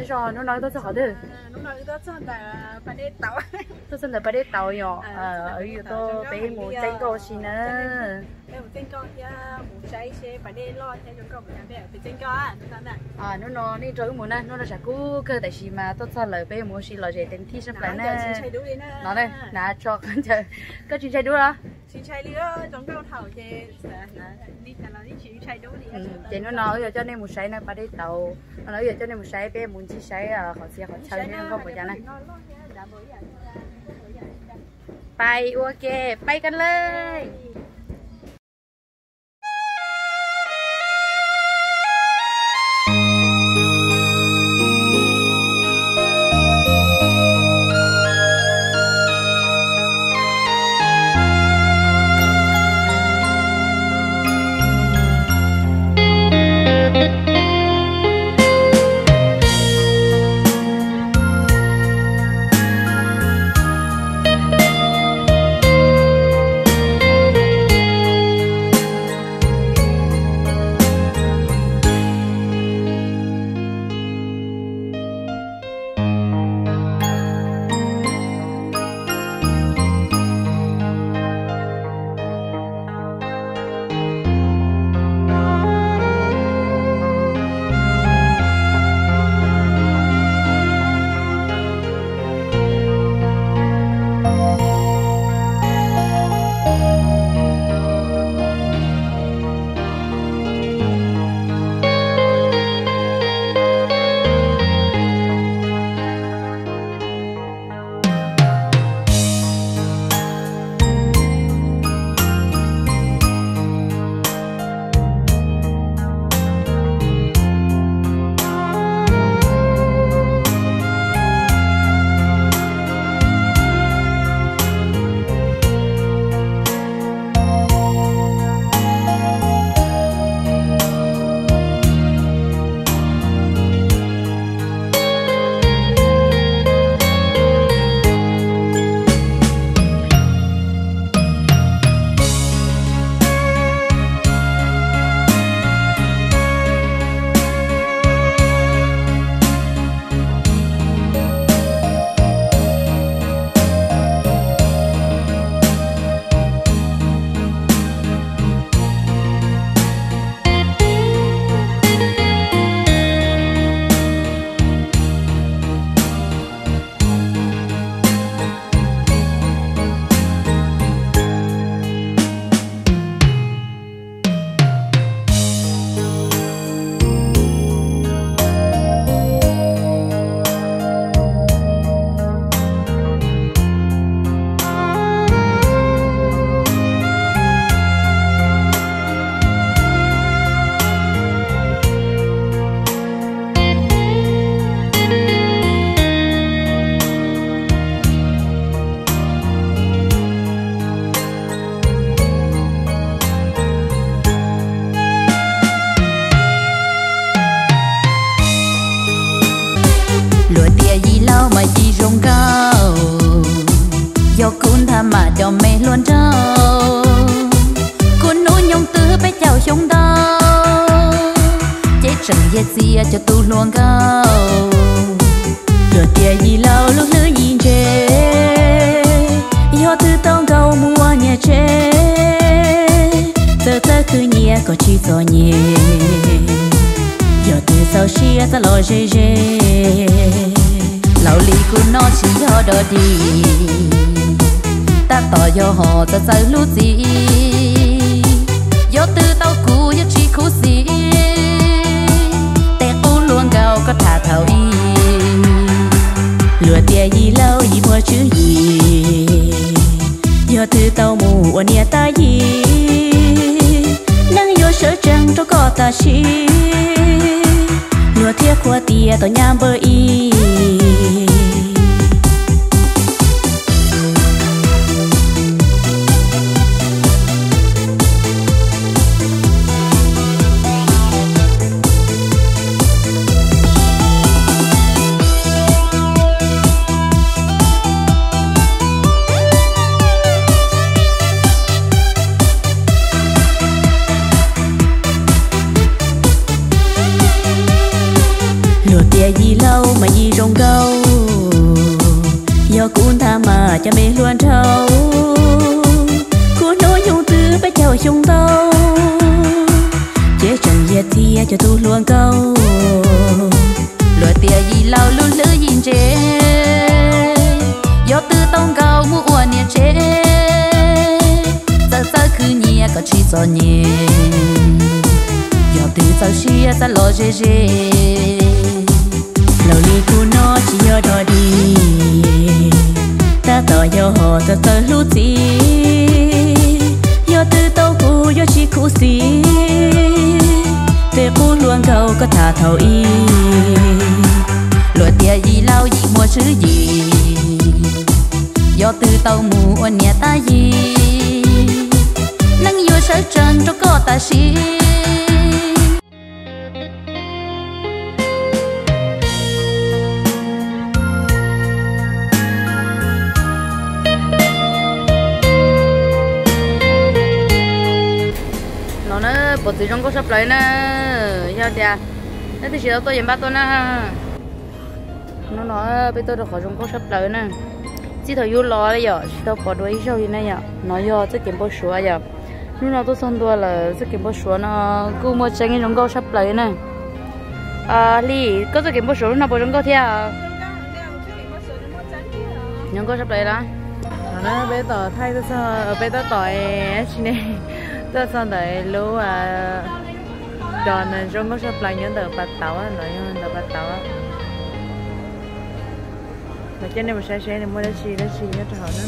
Zos hnub no tuaj txog qhov twg? Tuaj txog ntawm Pas Dej Tauv yom. Wb yuav tuaj peb mus txeeb nkauj si na. Hnub no nej nrog wb mus na, hnub no tshav kub kawg tab sis mas tuaj txog lawm peb mus ua si lom zem tes thij sab plaws na. No na, tso koj ntsaws, koj tsis ntshai dub los? Ces hnub no wb yuav coj nej mus saib na Pas Dej Tauv, no wb yuav coj nej mus saib peb mus ncig saib qhov txhia qhov chaw nkauj npaum cas na. Pais ua ke, pais kan lej. Luag tias yij laug mas yij zoo nkauj, yog kuv ntag mas cov me hluas nraug. Kuv hnub nyoog twg peb caug xyoo ntau, ces tseem yog txiv cov tub hluas nkauj. Luag tias yij laug lub hlwb yij ntse, yog twg tau nkaus mus ua niam tsev, txawj txawj khwv nyiaj kom tsis txom nyem. Yog twg txaus siab txawj los ze ze, laus li kuv no tsis yog dog dig, tab tom yog hom txawj txawj hlub txiv. Yog twg tau kuv yuav tsis khuv xim, tej qub hluas nkauj koj tham thaum ub. Luag tias yij laug yij muaj tswv yim, yog twg tau mus ua niam tais yij, neeg yuav sawv tsees rau koj tam sim. Luag thiaj qhuas tias tau nyab npawg ib. Luag tias yij laug Yim zoo nkauj, yog kuv ntag mas cov me hluas nraug, kuv hnub nyoog twb peb caug xyoo ntau, ces tseem yog txhia cov tub hluas nkauj. Luag tias yim laus lub hlwb yim ntse, yog twb tau nkauj mus ua niam tsev, txawj txawj khwv nyiaj kom tsis txom nyem, yog twb txawj siab txawj los ze ze. Laus li kuv no tsis yog dog dig, tab tom yog hom txawj txawj hlub txim. Yog twb tau kuv yuav tsis khuv xim, tej qub hluas nkauj koj tham thaum ub. Luag tias yim laus yim muaj tswv yim, yog twb tau mus ua niam tab yim, neeg yuav sawv tsees rau koj tam sim. No na, pom txiv zoo nkauj sab plaws na. Yog tias neb twb tsis tau tuaj ces npaj tuaj na. Hnub no peb tuaj rau qhov zoo nkauj sab plaws na. Txij thaum yus los li yom, tsis tau pom dua ib zaug li na yom. No yog txoj kev npau suav yom. Hnub no tuaj txog ntua lawm, txoj kev npau suav no kuj muaj tseeb zoo nkauj sab plaws na. Hli, koj txoj kev npau suav hnub no puas zoo nkauj thiab? Zoo nkauj sab plaws los? No na, peb tom thaij tuaj txog, peb tab tom tsis ne, tuaj txog ntawm lub rog zoo nkauj sab plaws nyob ntawm pas tauv no, yog ntawm pas tauv. Los coj nej mus saib seb nws muaj dab tsi dab tsi nyob rau hauv na.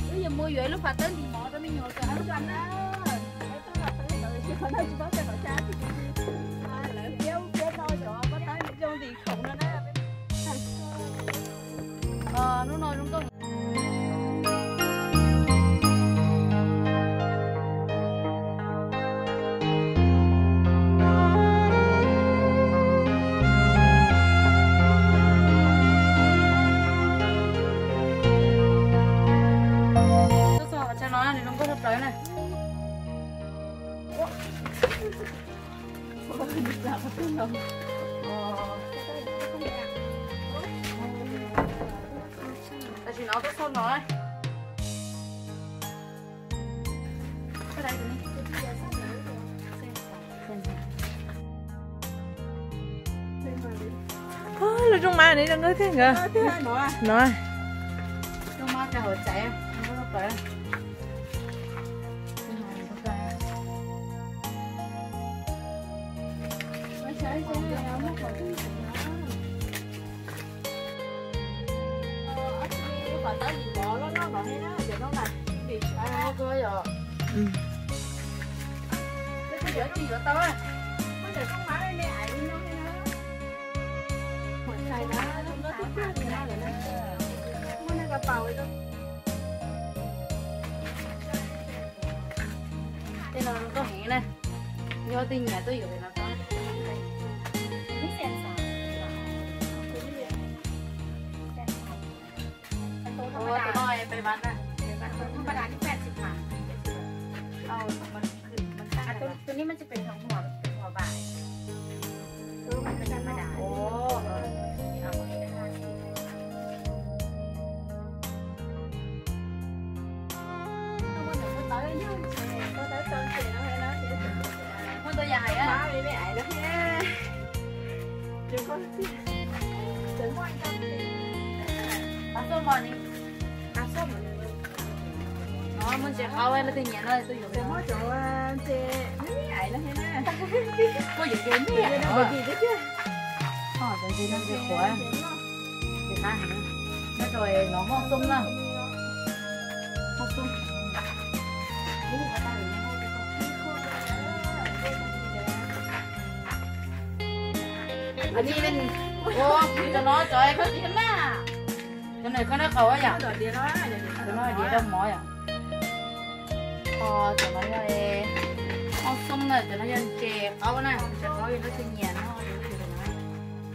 Wb yuav mus yuav ib lub phav tawb ntim mov rau me nyuam kawm hauv zos na. Lawv piab ub piab no cov pob tawb zoo ntim khoom no na. Hnub no zoo nkauj. Tuaj txog qhov chaw no nws zoo nkauj tshaj plaws na. Tam sim no tuaj txog no. Lub rooj mas nws zoo nkauj tiag nkawd no. Tej no zoo nkauj heev na. Yog twg nyiam tuaj yuav pem no tau. Tus no pem vaj na. Tus no mas tsis pem hwm hwm vaj. Muaj tua yam hais. Muaj ntses qaub lawv twb nyiam no tuaj yuav. Cov mob cov ntses me me ais no thiab na. Puab yuav ntses me ais. Cov ntses no ntses qhuav. Ntses qab heev. Nyob rau no hoj xoob na. Hoj xoob. Cov no cov koj tsis na. Cov no koj noj qaub yom. Cov no diav rau mov yom. Cov no yog hoj xoob na, cov no yog ntses qaub na, ntses qaub yog lawv twb nyiam no.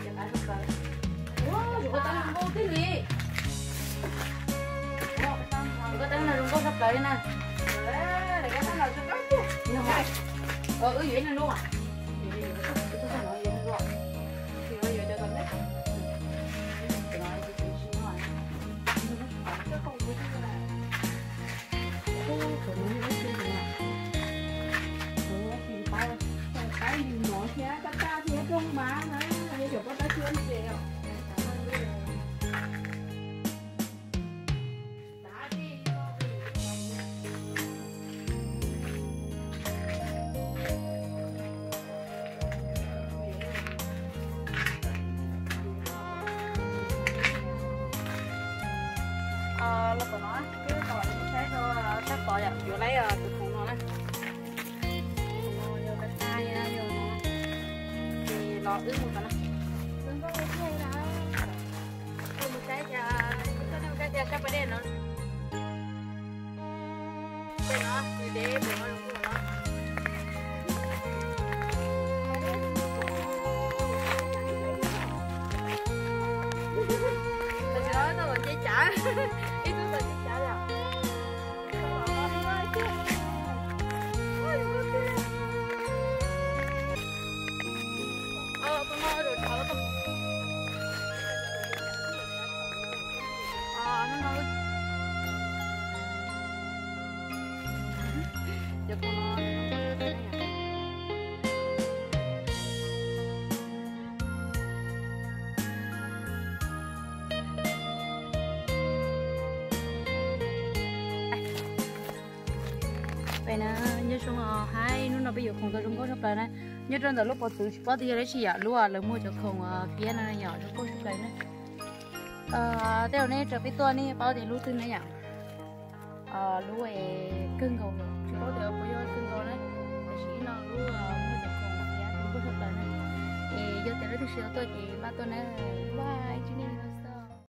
Yus koj tab no zoo nkauj tib li. Yus koj tab no zoo nkauj tshaj plaws li na. Wb yuav ib lub. Los tom no, wb tos saib rau sab tod yom, yuav lawm tus khoom no na. Khoom no yog kab tag, yog no, ces los wb mus tom no. Wb mus saib cas, wb tuaj nej mus saib cas sab pas dej no. Tej no nws deb, tus no zoo nkauj no. Tam sim no tau kom nce cav, ib tug tau nce cav yom. Peb na, nyob zoo haib, hnub no peb yuav khoom tau zoo nkauj tshaj plaws na. Nyob rau ntawm lub pob tw tsis paub tias yog dab tsi yom, lub lawv muag cov khoom piab no yom, zoo nkauj tshaj plaws na. Tej zaum nej raws peb tuaj nej paub tias lub twg na yom. Lub kawg nkaus, tsis paub tias puas yog kawg nkaus na. Tam sim no lub muag cov khoom piab zoo nkauj tshaj plaws na. Es yog tias leej twg tsis tau tuaj ces npaj tuaj na. Bye, tsis nej